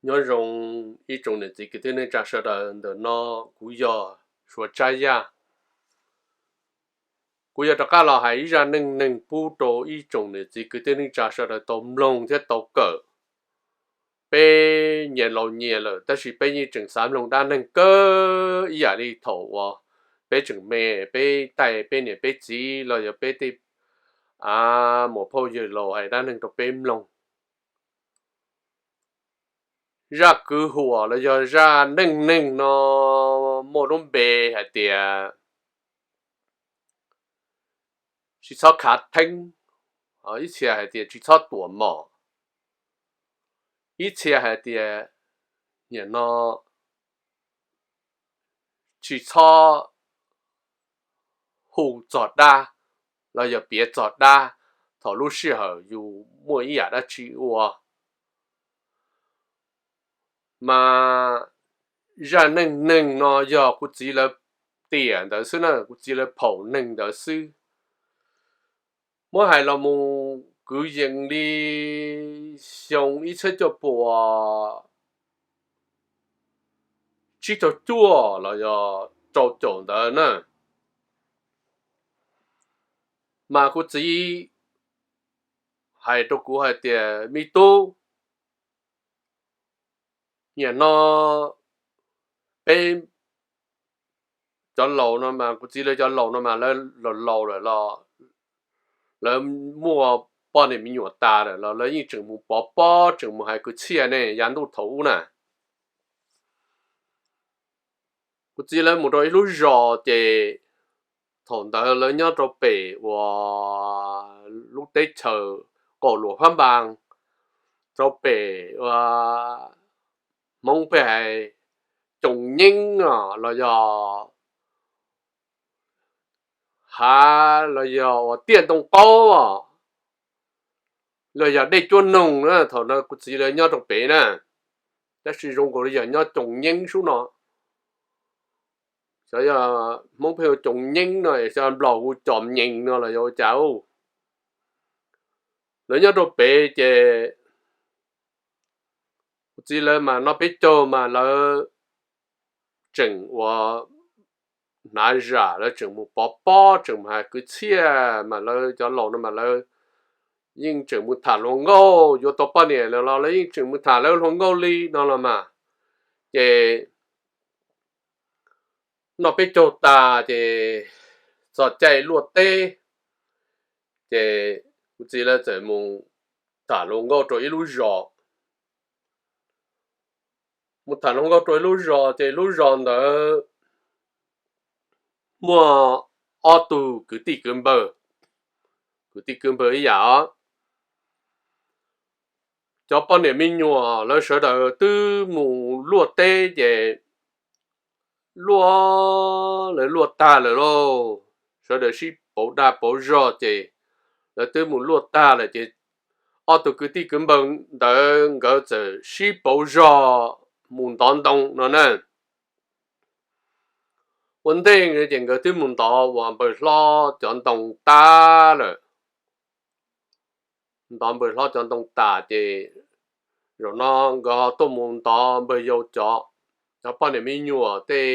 Nyob zoo ib tsoom niam txiv kwv tij neej tsa sawv daws, ntawm no kuv yog Suav Tsab Yaj. Kuv yuav rov qab los hais ib zaj neej neeg pub rau ib tsoom niam txiv kwv tij neej tsa sawv daws tau mloog thiab tau kawm. Peb nyias laus nyias lawm tab sis peb yeej tseem xav mloog dab neeg kawg ib yam li thaum uas peb tseem me, peb taij peb niam peb txiv los yog peb tej muam phauj yawg laus hais dab neeg rau peb mloog. Zaj kwv huam los yog zaj neej neeg no muaj lub npe hais tias tsis txhob khav theeb, ib txhia hais tias tsis txhob tuam mom, ib txhia hais tias nim no tsis txhob hu txog dab los yog piav txog dab thaum lub sij hawm yus muaj ib yam dab tsi ua. Mas zaj neej neeg no yog kuv txiv lawv tiam ntawd xwb na, kuv txiv lawv phaum neeg ntawd xwb. Muab hais los mus kwv yees li xyoo ib txhiab cuaj puas tsib caug cuaj los yog rau caum ntawd na. Mas kuv txiv hais rau kuv hais tias, me tub, nim no peb cov laus no mas, kuv txiv lawv cov laus no mas lawv laus laus lawm los lawv muaj poj niam me nyuam tas lawm los lawv yeej tseem mus pov pob tseem mus hais kwv txhiaj ne yav ntuj thaum ub na. Kuv txiv lawv mus rau ib lub zos ces thaum ntawd lawv nyob rau pem uas lub teb chaws qaum luam phab npas, rau pem uas Hmoob peb hais coos nyeeb los yog hav los yog uas tiaj ntoo qaub los yog dej cuab noog na, thaum ntawd kuv txiv lawv nyob rau pem na, tab sis zoo nkaus li yog nyob coos nyeeb sub no. Xyov yog Hmoob peb hu coos nyeeb no es xyov Nplog hu cos nyees no los yog ua cas. Lawv nyob rau pem ces kuv txiv lawv mas noj peb caug mas lawv tseem ua hnav zam, lawv tseem mus pov pob tseem mus hais kwv txhiaj mas lawv cov laus no mas lawv yeej tseem mus tham hluas nkauj, yuav tau poj niam lawm los lawv yeej tseem mus tham lawv hluas nkauj li no los mas. Ces noj peb caug tas ces txog caij luaj teb, ces kuv txiv lawv txawm mus tham hluas nkauj rau ib lub zos. Mus tham hluas nkauj rau ib lub zos ces lub zos ntawd muaj ob tug kwv tij kwv npawg, kwv tij kwv npawg ib yam os. Cov poj niam me nyuam lawv sawv daws twb mus luaj teb ces luaj, lawv luaj tag lawm lauj, sawv daws sib pauv dag pauv zog ces lawv twb mus luaj tag lawm ces ob tug kwv tij kwv npawg ntawd nkawd txawm sib pauv zog mus ntov ntoo no na. Ua ntej ces nkawd twb mus ntov uas npawg hlob cov ntoo tag lawm. Ntov npawg hlob cov ntoo tas ces zaum no nkawd ho tuaj mus ntov npawg yau cov, cov poj niam me nyuam tej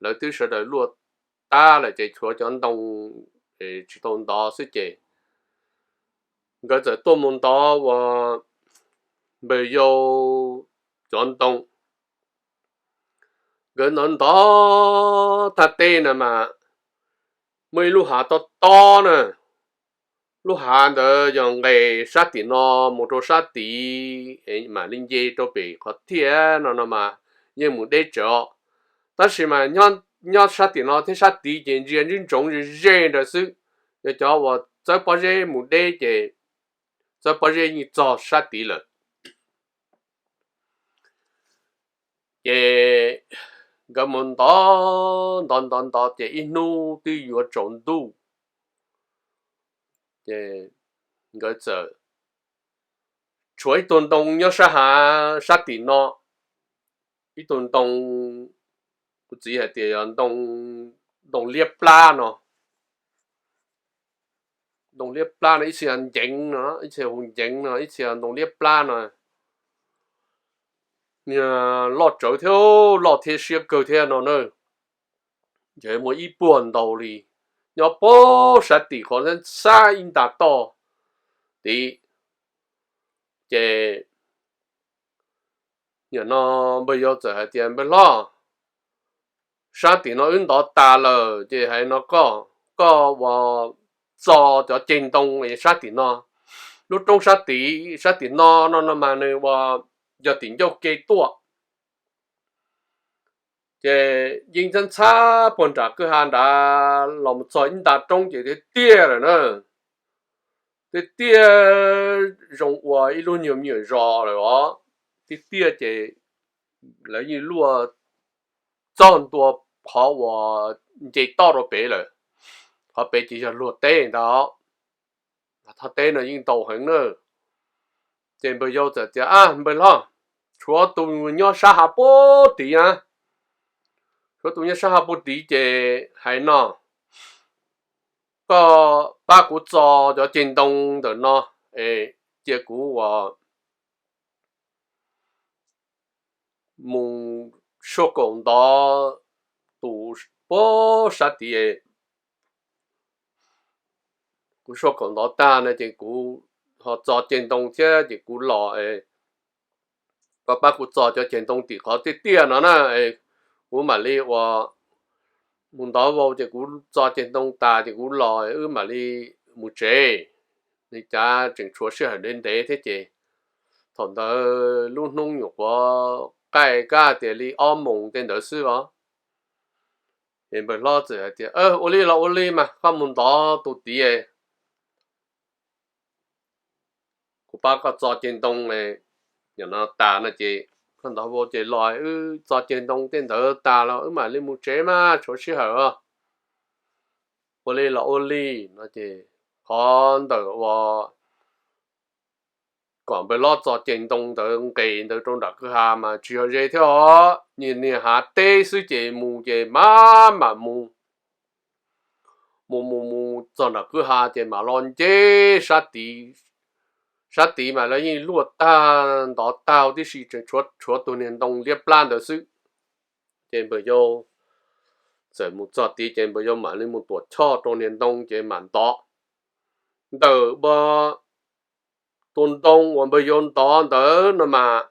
lawv twb sawv daws luaj tag lawm ces tshuav cov ntoo tsis tau ntov xwb ces nkawd txawm tuaj mus ntov uas npawg yau cov ntoo. Nkawd ntov ntov thaj teb no mas muaj ib lub hav tob tob na. Lub hav ntawd yog nqes sab tim no mus rau sab tid mam li nce rau pem qhov tiaj no no mas yeej mus deb tsawv. Tab sis mas nyob sab tim no thiab sab tid ces ntsia ntsoov ze ze ntawd xwb. Yog cov uas txawb pob zeb mus deb ces txawb pob zeb yeej txog sab tid lawm. Ces nkawd mus ntov ntov ntov ntov ces ib hnub twb yuav tsaus ntuj ces nkawd txawm tshuav ib tug ntoo nyob sab hav sab tim no, ib tug ntoo, kuv txiv hais tias yog ntoo liab plab no. Ntoo liab plab no ib txhia nceev no, ib txhia hu nceev no, ib txhia ntoo liab plab no. loj tsawv thiab, loj thiab siab kawg thiab no na. Ces muaj ib puag ntau li, nyob puag sab tim qhov xab ib nta toj tid. Ces nim no npawg yau txawm hais tias, Npawg hlob, sab tim no wb ntov tas lawm ces hais no koj, koj ua txo cov ceg ntoo sab tim no, lub roob sab tim, sab tim no no no mas nws ua yog tim ncauj ke tuaj. Ces yeej txhab txhab puag nram kwj ha nrad los mus txog ib nta roob ces tiag tiag lawm na. Tiag tiag zoo ua ib lub nyuag me nyuam zos lawm os. Tiag tiag ces lawv yeej luaj txog ntua qhov uas nce toj rau pem lawm. Qhov pem ces yog luag teb ntag. Thaj teb no yeej ntau heev na. Ces npawg yau txawm tias, A npawg hlob, tshuav tus nyob sab hav puag tid na, tshuav tus nyob sab hav puag tid ces hais no, koj pab kuv txo cov ceg ntoo ntawm no es cia kuv ua mus suaj kaum ntov tus puag sab tid. Kuv suaj kaum ntov tag no ces kuv ho txo ceg ntoo thiab ces kuv los, koj pab kuv txo cov ceg ntoo tim qhov tiaj tiaj no na, kuv mam li ua mus ntov vau ces kuv txo ceg ntoo tas ces kuv los wb mam li mus tsev. Nws cav tseem tshuav sij hawm ntev ntev thiab ces thaum ntawd lub hnub nyuam qhuav qaij kab tias li ob moos tej ntawd xwb os. Ces npawg hlob txawm hais tias, Ua li los ua li mas koj mus ntov tus tid, kuv pab koj txo ceg ntoo no tas no ces koj ntov vau ces los wb txo ceg ntoo tej ntawd tas los wb mam li mus tsev mas tshuav sij hawm. Ua li los ua li no ces qhov ntawm uas kom npawg hlob txo ceg ntoo ntawd nqes ntawd rau nram kwj ha mas tsis yog ze thiab os, niag hav teb xwb ces mus ces mam mam mus, mus mus mus txog nram kwj ha ces mam los nce sab tid. Sab tid mas lawv yeej luaj tag ntov tag tib si, tseem tshuav tus niag ntoo liab plab ntawd xwb. Ces npawg yau txawm mus txog tid ces npawg yau mam li mus tuam choj rau niag ntoo ces mam ntov. Ntawm tus ntoo uas npawg yau ntov ntawd no mas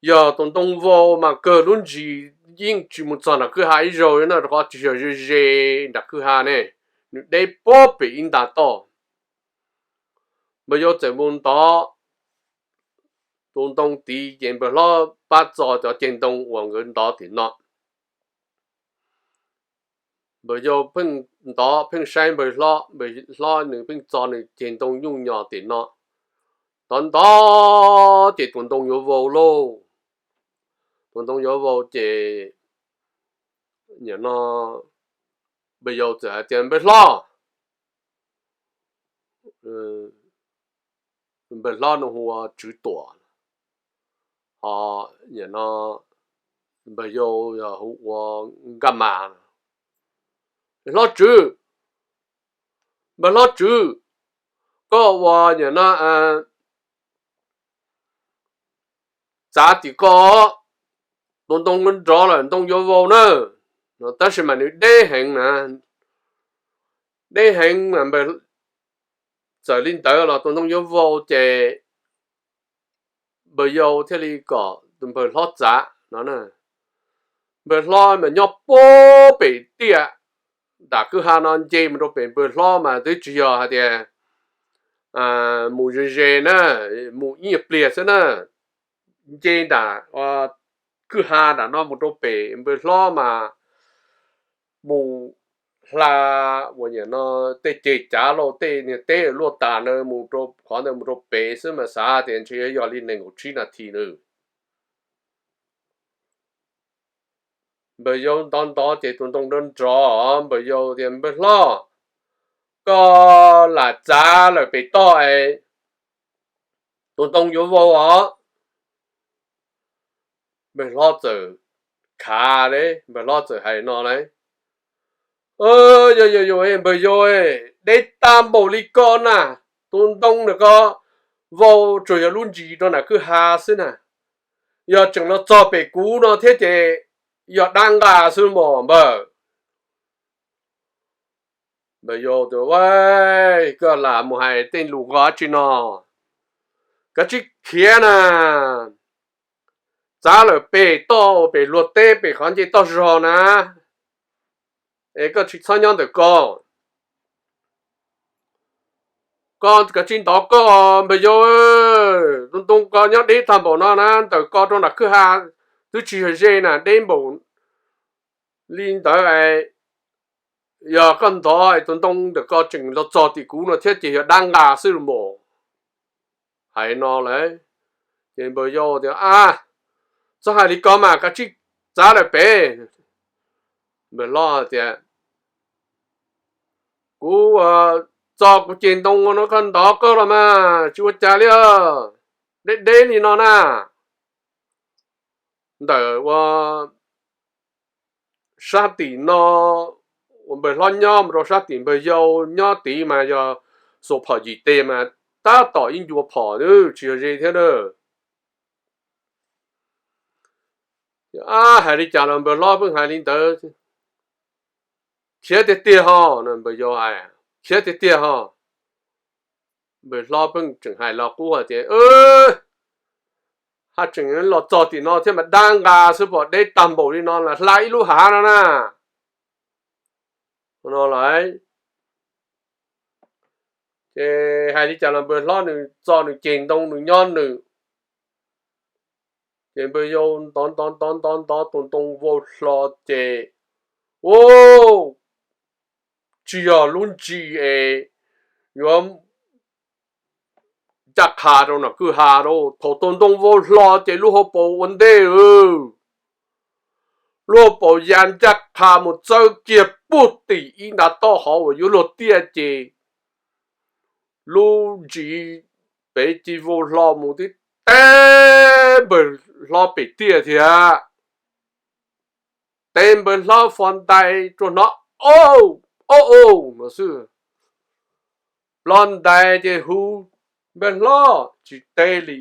yog tus ntoo vau mas kawg lub ntsis yeej tsis mus txog nram kwj ha ib zaug no, rau qhov tsis yog ze ze nram kwj ha ne, nws deb puag pem ib nta toj. Npawg yau txawm mus ntov tus ntoo tid ces npawg hlob pab txo cov ceg ntoo uas nkawd ntov tim no. Npawg yau pheej ntov pheej saib npawg hlob, npawg hlob nws pheej txo nws ceg ntoo nyuj nyos tim no. Ntov ntov ces tus ntoo yuav vau lauj. Tus ntoo yuav vau ces nim no npawg yau txawm hais tias, Npawg hlob, npawg hlob no hu ua Tswv Tuam, ho nim no npawg yau yog hu ua Nkaj Mas. Hlob Tswv, npawg hlob Tswv, koj ua nim no txav tim ko, tus ntoo nrov lawm, ntoo yuav vau na. Tab sis mas nws deb heev na, deb heev, txawm li ntawd los tus ntoo yuav vau ces npawg yau thiaj li kom npawg hlob txav no. Npawg hlob mas nyob puag pem tiaj nram kwj ha no, nce mus rau pem npawg hlob mas twb tsis yog hais tias mus ze ze na, mus ib nyuag pliag xwb na. Nce nram kwj ha nram no mus rau pem npawg hlob mas mus hla uas nim no tej ceg cav lauj, tej niag teb luaj tas na, mus rau qhov ntawd mus rau pem xwb mas xav tias ntshe yog li nees nkaum tsib nas this na. Npawg yau ntov ntov ces tus ntoo nrov nrov, npawg yau tias, Npawg hlob, koj lam txav lawm pem toj es tus ntoo yuav vau os. Npawg hlob txawm khav li, npawg hlob txawm hais no lauj, Yog yog yog, npawg yau, deb tag npaum li ko na, tus ntoo na ko vau tsuas yog lub ntsis rau nram kwj ha xwb na. Yog tseem los txog pem kuv no thiab ces yog dab nqa xwb mos npawg. Npawg yau tias, Vaj, koj lam mus hais tej lus nqo tsi no, koj tsis khiav na, txav lawm pem toj pem luag teb pem qhov nce toj zog na, es koj tsis txhob nyob ntawm ko. Koj kov tsis ntov koj npawg yau, tus ntoo ko nyob deb tag npaum no na, ntawm ko rau nram kwj ha twb tsis yog ze na, deb npaum li ntawd. Yog koj ntov tus ntoo ntawm ko tseem los txog tim kuv no thiab ces yog dab nqa xwb los mas. Hais no lawm ces npawg yau tias, A, txhob hais li ko mas, koj tsis txav lawm pem. Npawg hlob tias, Kuv txo kuv ceg ntoo no koj ntov koj los mas tsis ua cas li, deb deb li no na. Ntawm ua sab tim no, uas npawg hlob nyob mus rau sab tim npawg yau nyob tid mas yog xuas phom yim tes mas tab tom ib ncua phom tsis yog ze thiab na. Hais li cas los npawg hlob pheej hais li ntawd, Khiav tiag tiag ho, npawg yau hais, Khiav tiag tiag ho. Npawg hlob pheej tseem hais los qub hais tias, Haj tseem los txog tim no thiab mas dab nqa xwb, pom deb tag npaum li no los hla ib lub hav no na. No lawm ces hais li cas los npawg hlob nws txo nws ceg ntoo nws nyob nws. Ces npawg yau ntov ntov ntov ntov ntov tus ntoo vau hlo ces, u, tsis yog lub ntsis es yuav ncaj qha rau nram kwj ha rau. Thaum tus ntoo vau hlo ces lub hauv paus ua ntej, lub hauv paus ya ncaj qha mus txawb kiag puag tim ib ntav toj hauv uas yuav luag tiaj ces lub ntsis pem ces vau hlo mus tib teb npawg hlob pem tiaj thiab. Teb npawg hlob fo ntais rua hnov, o, o, o no xwb. Ploj ntais ces hu, Npawg hlob, tsis teb li.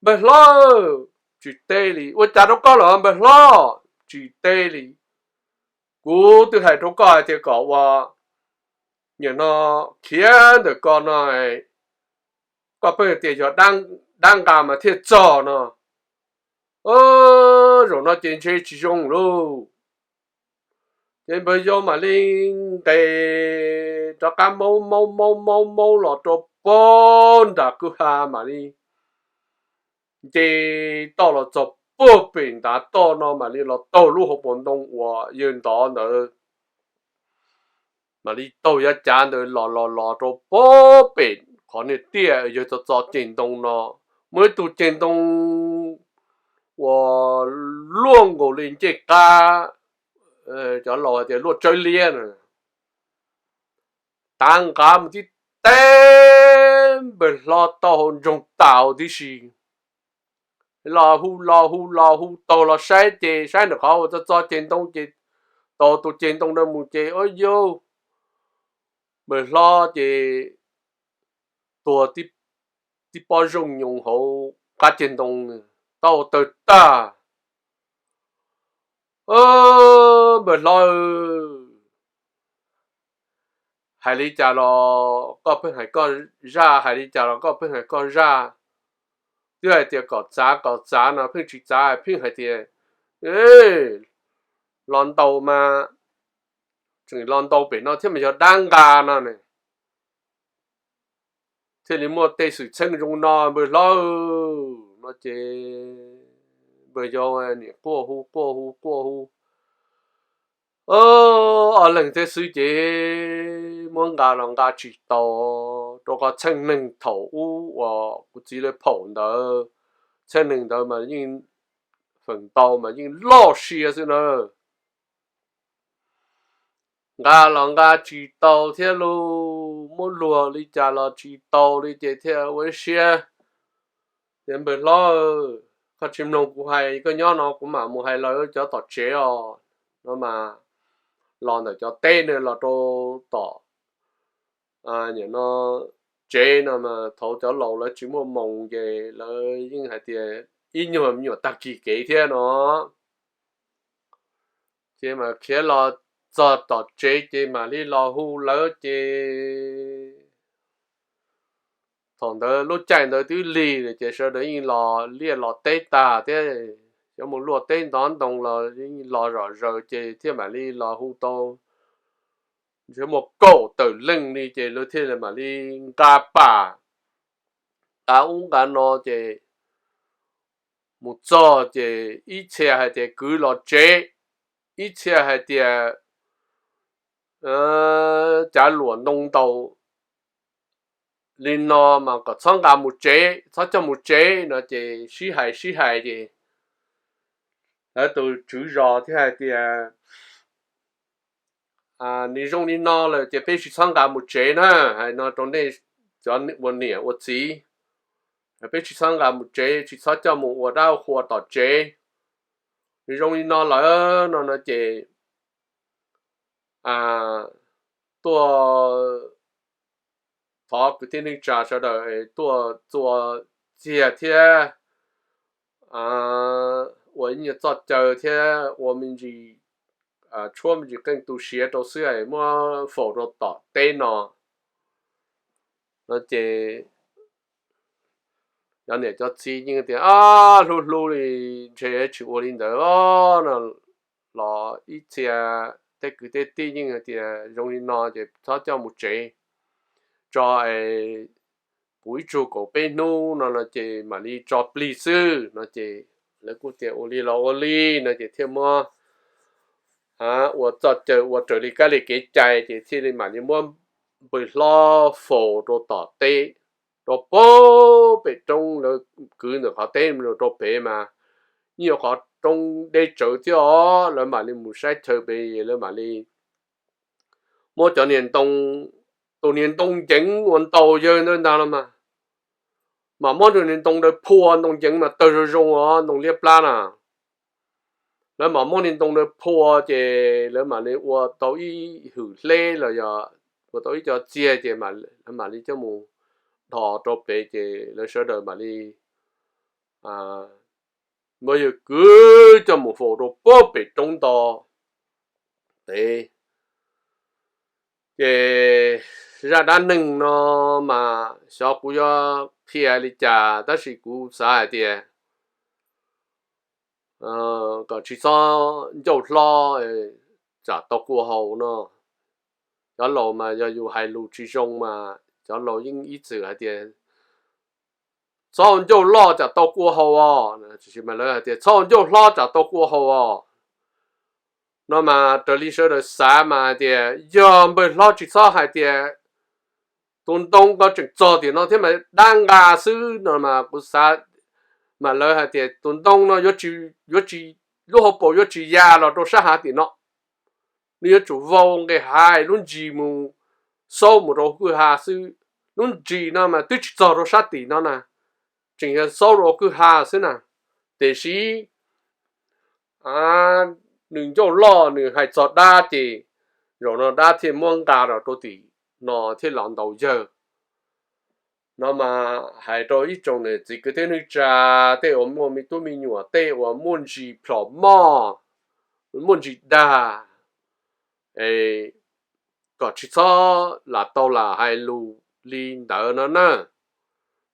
Npawg hlob, tsis teb li. Ua cas rau koj los npawg hlob, tsis teb li. Kuv twb hais rau koj hais tias kom ua, nim no khiav ntawm ko no, koj pheej tias yog dab nqa mas thiaj txog no. Zaum no ces ntshe tsis zoo lauj. Ces npawg yau mam li nqes rov qab maub maub maub maub maub los rau puag nram kwj ha mam li nce toj los txog puag pem ntav toj no mam li los taug lub hauv paus ntoo uas yawg ntov ntawd. Mam li taug yav cav ntawd los los los rau puag pem qhov niag tiaj yawg txo txo ceg ntoo no, muaj ib tug ceg ntoo uas luaj nkaus li ncej qab, cov laus hais tias luaj tsawb liab na. Tav nqav mus tib teb npawg hlob taub hau ntsoog tau tib si. Los hu los hu los hu taug los saib ces saib ntawm qhov uas txo txo ceg ntoo ces taug tus ceg ntoo ntawd mus ces, o yau, npawg hlob ces tuag tib pob zooj nyoos hauv qab ceg ntoo, taub hau tawg tag. Npawg hlob, hais li cas los koj pheej hais koj zaj, hais li cas los koj pheej hais koj zaj. Twb hais tias kom txav kom txav no pheej tsis txav, pheej hais tias los ntau mas, tseem los ntau pem no thiab mas yog dab nqa no ne. Thiaj li muaj tej xwm txheej zoo no npawg hlob no ces npawg yau nim quaj hu quaj hu quaj hu. Ob leeg thiab xwb ces muab nqa los nqa tsis tau, rau qhov txheej neeg thaum ub uas kuv txiv lawv phaum ntawd, txheej neeg ntawd mas yeej feem ntau mas yeej loj siab xwb na. Nqa los nqa tsis tau thiab lauj, muab luag li cas los tsis tau li ces thiaj ua ib siab. Ces npawg hlob, koj tsis mloog kuv hais, koj nyob no kuv mam mus hais lawv cov tom tsev os. No mas los ntawm cov teb no los rau tom, nim no tsev no mas thaum cov laus lawv tsis muaj moos ces lawv yeej hais tias ib nyuag me nyuam tag kis kev thiab no. Ces mas khiav los txog tom tsev ces mam li los hu lawv ces thaum ntawd lub caij ntawd twb lig lawm ces sawv daws yeej los liaj los teb tag thiab, yuav mus luaj teb ntov ntoo los yeej los zom zaws ces thiaj mam li los hu tau ntshe muaj kaum tawm leej li ces lawv thiaj li mam li nqa pam nqa ub nqa no ces mus txog ces ib txhia hais tias kwv los tsev, ib txhia hais tias cav luam ntoo ntaus li no mas kom txhob nqa mus tsev, txhob coj mus tsev no ces sib hais sib hais ces lawv tus tswv zos thiaj hais tias nws zoo li no lawm ces peb tsis txhob nqa mus tsev na, hais no rau nej cov ua niam ua txiv, peb tsis txhob nqa mus tsev, tsis txhob coj mus ua dab qhua tom tsev. Nws zoo li no lawm no no ces tuaj thov kwv tij neej tsa sawv daws tuaj txua txiag thiab ua ib nyuag txoj caw thiab ua me ntsis tshuab me ntsis qeej tu siav rau xwb es muab faus rau tom teb no no ces cov niam cov txiv yeej tias hlub hlub li ntshe tsis ua li ntawd no los ib txhia tej kwv tej tij yeej hais tias zoo li no ces txhob coj mus tsev, tso es puv ib tsug kaum peb hnub no no ces mam li tso plig xwb no ces lawv kuj tias ua li los ua li no ces thiaj muab ua txoj caw ua raws li kab li kev cai ces thiaj li mam li muab npawg hlob faus rau tom teb, rau pem roob, lawv kwv ntawm qhov teb rau pem mas yeej yog qhov roob deb tsawv thiab os, lawv mam li mus saib chaw pem lawv mam li muab cov niag ntoo, tus niag ntoo nceev uas ntaus yawg ntawd ntag los mas, mas muab tus niag ntoo ntawd phua, ntoo nceev mas tawg zoo zoo os, ntoo liab plab na. Lawv mam muab niag ntoo ntawd phua ces lawv mam li ua tau ib hwm hleb los yog ua tau ib co txiag ces lawv mam li coj mus dhos rau pem ces lawv sawv daws mam li muab yawg kwv coj mus faus rau pem roob nto pem. Ces zaj dab neeg no mas xyov kuv yuav qhia li cas tab sis kuv xav hais tias kom tsis txhob ncauj hlob tsam tau kua haus no. Cov laus mas yog yus hais lus tsis zoo mas cov laus yeej ib txwm hais tias txhob ua ncauj loj tsam tau kua haus os, tiam sis mas lawv hais tias txhob ua ncauj hlob tsam tau kua haus os. No mas raws li sawv daws xav mas hais tias yog npawg hlob tsis txhob hais tias tus ntoo ko tseem txog tim no thiab mas dab nqa xwb no mas kuv xav, mas lawv hais tias tus ntoo no yuav tsis, lub hauv paus yuav tsis ya los rau sab hav tim no, nws yuav tsum vau nqis hav lub ntsis mus, xaub mus rau kwj ha xwb. Lub ntsis no mas twb tsis txog rau sab tim no na, tseem yog xaub rau kwj ha xwb na. Tiam sis nws ncauj loj nws hais txog dab ces zaum no dab thiaj muab nqa los rau tim no thiaj los ntaus yawg. No mas hais rau ib tsoom niam txiv kwv tij neej tsa, tej uas muaj me tub me nyuam, tej uas muaj ntsis plhom moj, muaj ntsis dag, kom tsis txhob lam tau lam hais lus li ntawd no na.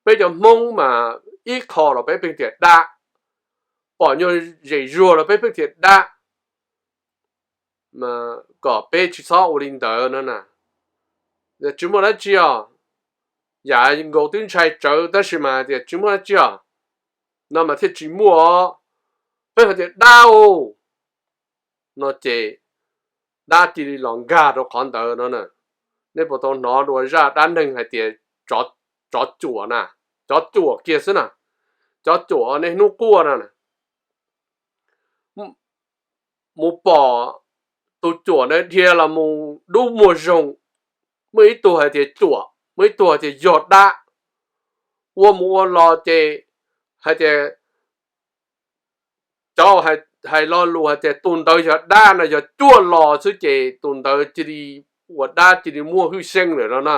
Peb cov Hmoob mas ib qho los peb pheej tias dab, pom nyuag zem zuag los peb pheej tias dab, kom peb tsis txhob ua li ntawd no na. Tsis muaj dab tsi os, yam nkaus twb ntshai tsawv tab sis mas tias tsis muaj dab tsi os, no mas thiaj tsis muaj os. Peb hais tias dab os, no ces dab cia li los nkag rau qhov ntawd no na. Nej puas tau hnov dua zaj dab neeg hais tias tsov cuam na, cov cuam kiag xwb na, cov cuam nej hnub quaj no na, mus pom tus cuam na dhia los mus dub muag zoo, muaj ib tug hais tias cuam, muaj ib tug hais tias yog dab, ua mus ua los ces hais tias cov hais lo lus hais tias tus ntawd yog dab no yog cuaj los xwb ces tus ntawd cia li ua dab cia li muaj hwj xeeb lawm no na.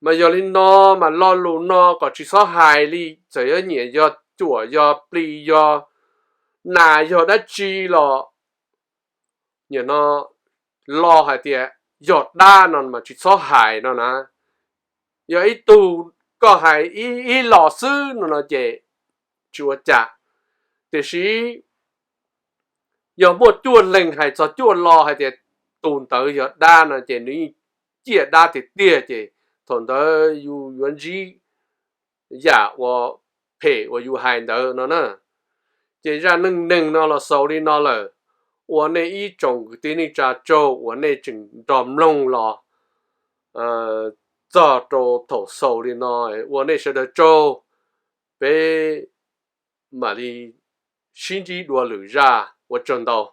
Mas yog li no, mas lo lus no kom tsis txhob hais li, txawm yog nyiam yog cuam yog plis yog nas yog dab tsi los, nim no lo hais tias yog dab no mas tsis txhob hais no na. Yog ib tug koj hais ib los xwb no no ces tsis ua cas, tiam sis yog muaj cuaj leeg hais txog cuaj lo hais tias tus ntawd yog dab no ces nws yeej ciaj dab tiag tiag, ces thaum ntawd yus yuav ntsib yam uas phem uas yus hais ntawd no na. Ces zaj neej neeg no los xaus li no lawm, ua nej ib tsoom kwv tij neej tsa tsaug uas nej tseem nrog mloog los txog rau thaum xaus li no, ua nej sawv daws tsaug, peb mam li sib ntsib dua lwm zaj, ua tsaug ntau.